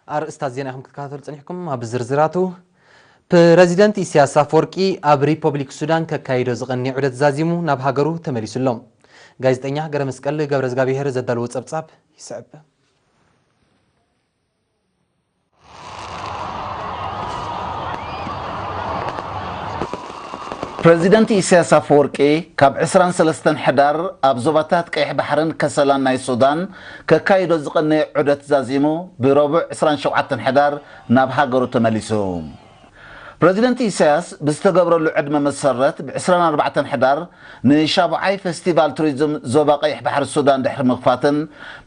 ኣርእስታት ዜና ኢኹም ክትከታተሉ ጸኒሕኩም። ኣብ ዝርዝራቱ፣ ፕረዚደንት ኢሳያስ ኣፈወርቂ ኣብ ሪፐብሊክ ሱዳን ከካይዶ ዝቐነየ ዑደት ዛዚሙ ናብ ሃገሩ ተመሊሱ ኣሎ። ጋዜጠኛ ገረመስቀል ገብረዝጋብሄር ዘዳለዎ ጸብጻብ ይስዕብ። ፕረዚደንት ኢሳያስ ኣፈወርቂ ካብ ዕስራን ሰለስተን ሕዳር ኣብ ዞባታት ቀይሕ ባሕርን ከሰላን ናይ ሱዳን ከካይዶ ዝቐነየ ዑደት ዛዚሙ ብረቡዕ ዕስራን ሸውዓተን ሕዳር ናብ ሃገሩ ተመሊሱ። ፕረዚደንት ኢሳያስ ብዝተገብረሉ ዕድመ መሰረት ብ ዕስራን ኣርባዕተን ሕዳር ንሻቡዓይ ፌስቲቫል ቱሪዝም ዞባ ቀይሕ ባሕሪ ሱዳን ድሕሪ ምኽፋትን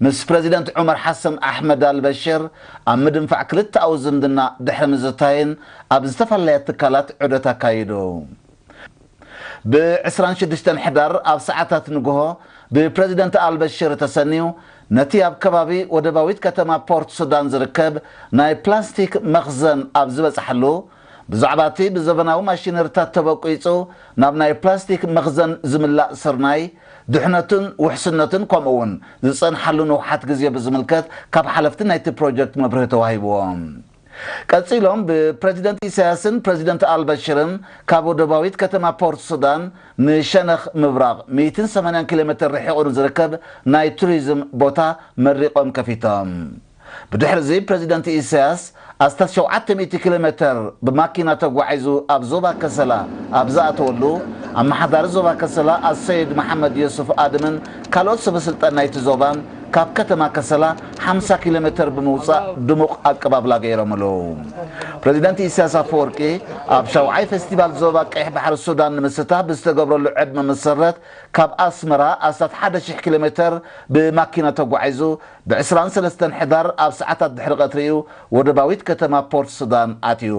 ምስ ፕረዚደንት ዑመር ሓሰን ኣሕመድ ኣልበሽር ኣብ ምድንፋዕ ክልተኣዊ ዝምድና ድሕሪ ምዝታይን ኣብ ዝተፈላለያ ትካላት ዑደት ኣካይዱ። ብ ዕስራን ሽዱሽተን ሕዳር ኣብ ሰዓታት ንግሆ ብፕረዚደንት ኣልበሽር ተሰንዩ ነቲ ኣብ ከባቢ ወደባዊት ከተማ ፖርት ሱዳን ዝርከብ ናይ ፕላስቲክ መኽዘን ኣብ ዝበጽሓሉ፣ ብዛዕባ እቲ ብዘበናዊ ማሽነሪታት ተበቂጹ ናብ ናይ ፕላስቲክ መኽዘን ዝምላእ ስርናይ፣ ድሕነቱን ውሕስነቱን ከምኡ እውን ዝጸንሓሉ ንውሓት ግዜ ብዝምልከት ካብ ሓለፍቲ ናይቲ ፕሮጀክት መብርሂ ተዋሂብዎም። ቀጺሎም ብፕረዚደንት ኢሳያስን ፕረዚደንት ኣልበሽርን ካብ ወደባዊት ከተማ ፖርት ሱዳን ንሸነኽ ምብራቕ ሚእትን ሰማንያን ኪሎ ሜትር ርሒቑ ንዝርከብ ናይ ቱሪዝም ቦታ መሪቖም ከፊቶም። ብድሕሪ እዚ ፕረዚደንት ኢሳያስ ኣስታት ሸውዓተ ሚእቲ ኪሎ ሜትር ብማኪና ተጓዒዙ ኣብ ዞባ ከሰላ ኣብ ዝኣተወሉ፣ ኣመሓዳሪ ዞባ ከሰላ ኣሰይድ መሓመድ የሱፍ ኣድምን ካልኦት ሰበ ስልጣን ናይቲ ዞባን ካብ ከተማ ከሰላ ሓምሳ ኪሎ ሜትር ብምውጻእ ድሙቕ ኣቀባብላ ገይሮምሉ። ፕረዚደንት ኢሳያስ ኣፈወርቂ ኣብ ሻውዓይ ፌስቲቫል ዞባ ቀይሕ ባሕሪ ሱዳን ንምስታፍ ብዝተገብረሉ ዕድመ መሰረት ካብ ኣስመራ ኣስታት ሓደ ሽሕ ኪሎ ሜትር ብማኪና ተጓዒዙ ብ ዕስራን ሰለስተን ሕዳር ኣብ ሰዓታት ድሕሪ ቀትሪኡ ወደባዊት ከተማ ፖርት ሱዳን ኣትዩ።